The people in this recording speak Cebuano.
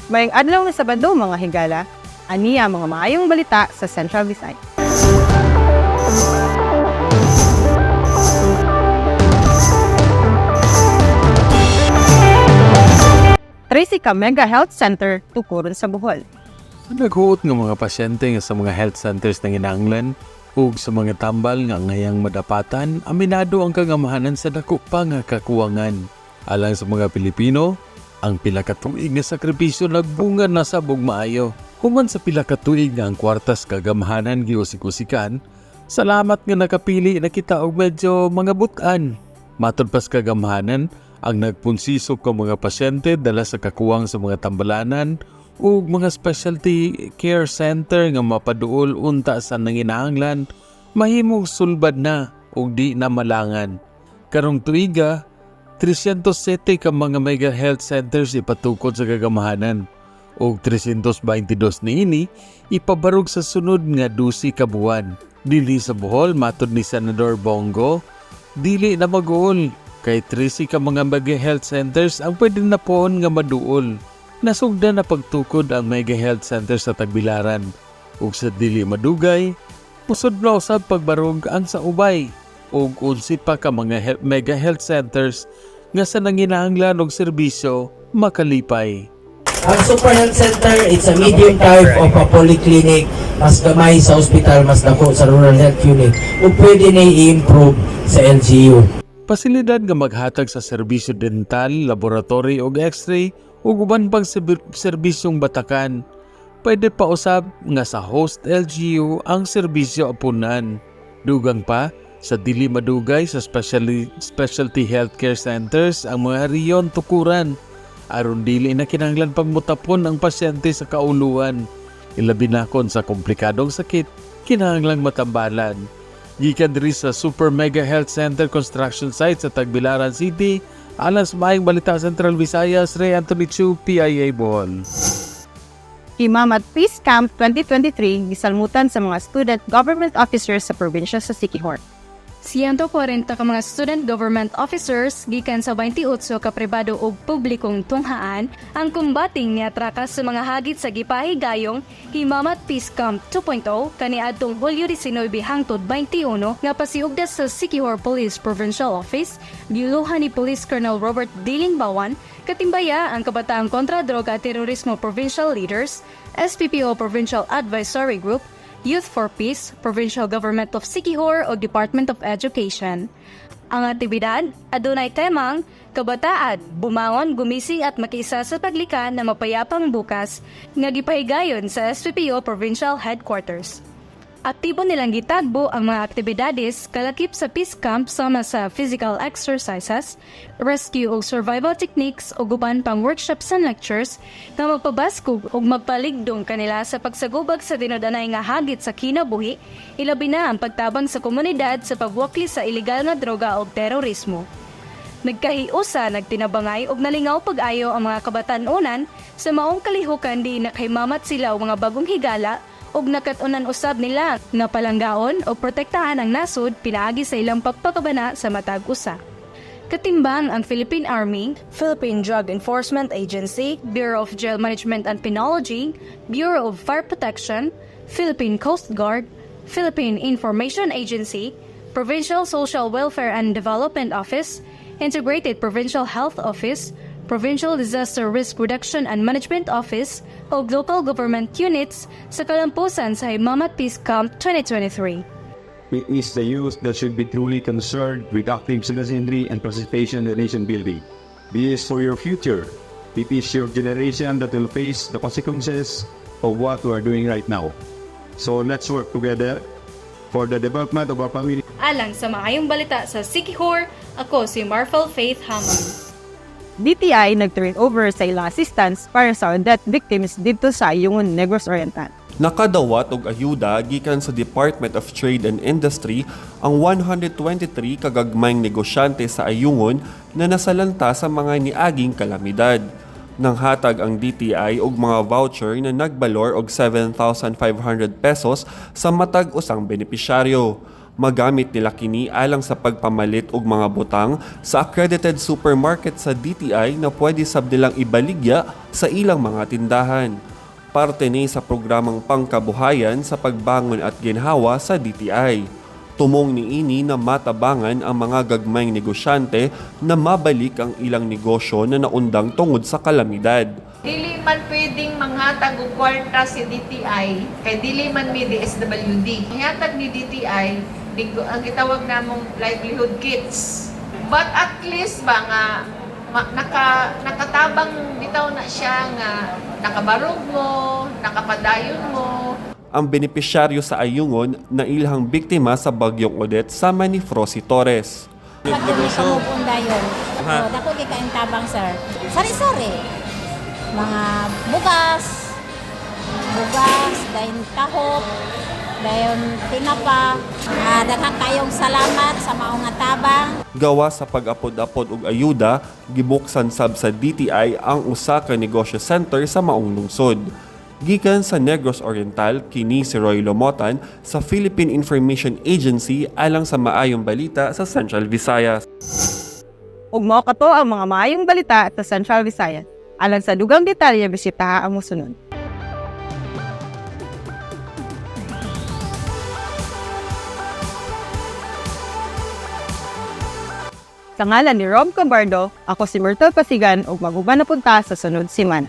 Maayong adlaw nga Sabado, mga higala. Ania mga maayong balita sa Central Visayas. 13 ka Mega Health Center tukuron sa Bohol. Naghuot nga mga pasyente nga sa mga health centers ng inanglan ug sa mga tambal nga ngayang madapatan, aminado ang kagamahanan sa dako pa nga kakuwangan. Alang sa mga Pilipino, ang pila ka tuig nga sakripisyo nagbunga na sa maayo. Human sa pila ka tuig nga ang kwartas kagamahanan giusik-usikan, salamat nga nakapili na kita og medyo mga butan. Matod pas kagamahanan, ang nagpunsisok ka mga pasyente dala sa kakuwang sa mga tambalanan ug mga specialty care center nga mapaduol unta sa nanginahanglan mahimong sulbad na ug di na malangan. Karong tuiga, 307 ka mga mega health centers ipatukod sa kagamahanan ug 322 niini ipabarog sa sunod nga 12 ka buwan. Dili sa Bohol, matod ni Senador Bong Go, dili na mag-uol kay 13 ka mga mega health centers ang pwede na poon nga maduol. Nasugdan na pagtukod ang mega health center sa Tagbilaran ug sa dili madugay, musod na usab pagbarog ang sa Ubay ug 11 pa ka mga mega health centers nga sa nanginahanglan og serbisyo makalipay. Ang Super Health Center, it's a medium type of a polyclinic. Mas gamay sa ospital, mas dako sa rural health unit. Ug pwede na i-improve sa LGU. Pasilidad nga maghatag sa serbisyo dental, laboratory ug x-ray ug uban pang serbisyong batakan. Pwede pa usab nga sa host LGU ang serbisyo apunan. Dugang pa, sa dili madugay sa specialty healthcare centers ang mga riyon tukuran aron dili na kinahanglan pagmutapon ang pasyente sa kauluan. Ilabi na kon sa komplikadong sakit, kinahanglang matambalan. Gikan diri sa Super Mega Health Center construction site sa Tagbilaran City, alang sa Maayong Balita Central Visayas, Ray Anthony Chu, PIA Bohol. Himamat Peace Camp 2023 gisalmutan sa mga student government officers sa probinsya sa Siquijor. 140 ka mga student government officers gikan sa 28 ka pribado ug publikong tunghaan ang kumbating niatrakas sa mga hagit sa gipahigayong Himamat Peace Camp 2.0 kaniadtong Hulyo 19 hangtod 21 nga pasiugda sa Siquijor Police Provincial Office, giuluhan ni Police Colonel Robert Diling Bawan, katimbaya ang Kabataang Kontra Droga at Terorismo Provincial Leaders, SPPO Provincial Advisory Group, Youth for Peace, Provincial Government of Siquijor o Department of Education. Ang aktibidad adunay temang Kabataan, bumangon, gumising at makiisa sa paglikha ng mapayapang bukas nga gipahigayon sa SPPO Provincial Headquarters. Aktibo nilang gitagbo ang mga aktibidades kalakip sa peace camp sama sa physical exercises, rescue ug survival techniques ug uban pang workshops and lectures nga magpabaskog ug magpaligdong kanila sa pagsagubag sa tinud-anay nga hagit sa kinabuhi, ilabi na ang pagtabang sa komunidad sa pagwakli sa ilegal nga droga ug terorismo. Nagkahiusa, nagtinabangay ug nalingaw pag-ayo ang mga kabatan-onan sa maong kalihukan di nakahimamat sila og mga bagong higala ug nakat-unan usab nila nga palanggaon o protektahan ang nasod pinaagi sa ilang pagpakabana sa matag usa. Katimbang ang Philippine Army, Philippine Drug Enforcement Agency, Bureau of Jail Management and Penology, Bureau of Fire Protection, Philippine Coast Guard, Philippine Information Agency, Provincial Social Welfare and Development Office, Integrated Provincial Health Office, Provincial Disaster Risk Reduction and Management Office o local government units sa kalampusan sa Himamat Peace Camp 2023. It is the youth that should be truly concerned with active citizenry and participation in nation building. This is for your future. It is your generation that will face the consequences of what we are doing right now. So let's work together for the development of our community. Alang sa Maayong Balita sa Siquijor, ako si Marvel Faith Hammond. DTI nag-turn over sa ilang assistance para sa death victims dito sa Ayungon, Negros Oriental. Nakadawat og ayuda gikan sa Department of Trade and Industry ang 123 kagagmayng negosyante sa Ayungon na nasalanta sa mga niaging kalamidad. Nanghatag ang DTI og mga voucher na nagbalor og ₱7,500 sa matag usang benepisyaryo. Magamit nila kini alang sa pagpamalit og mga butang sa accredited supermarket sa DTI na pwede sab nilang ibaligya sa ilang mga tindahan. Parte ni sa programang pangkabuhayan sa pagbangon at ginhawa sa DTI. Tumong niini na matabangan ang mga gagmayng negosyante na mabalik ang ilang negosyo na naundang tungod sa kalamidad. Dili man pwedeng manghatag og kwarta si DTI kay dili man mi DSWD. Gihatag ni DTI ang gitawag namong livelihood kits. But at least ba nga nakatabang bitaw na siya nga nakabarog mo, nakapadayon mo. Ang benepisyaryo sa Ayungon na ilhang biktima sa Bagyong Odette sama ni Frosy Torres. Pag dayon. Oh, dako kay kaayong tabang, sir. Sari-sari. Mga bugas, bugas, dayon tahop, dayon tinapa. Daghan kayong salamat sa mao nga tabang. Gawa sa pag-apod-apod og ayuda, gibuksan sab sa DTI ang usa ka negosyo center sa maong lungsod. Gikan sa Negros Oriental, kini si Roy Lomotan sa Philippine Information Agency alang sa maayong balita sa Central Visayas. Ug mao kato ang mga maayong balita sa Central Visayas. Alang sa dugang detalye, bisitaha ang mosunod. Sa ngalan ni Rob Cabardo, ako si Myrtle Pasigan ug mag-uban na punta sa sunod semana.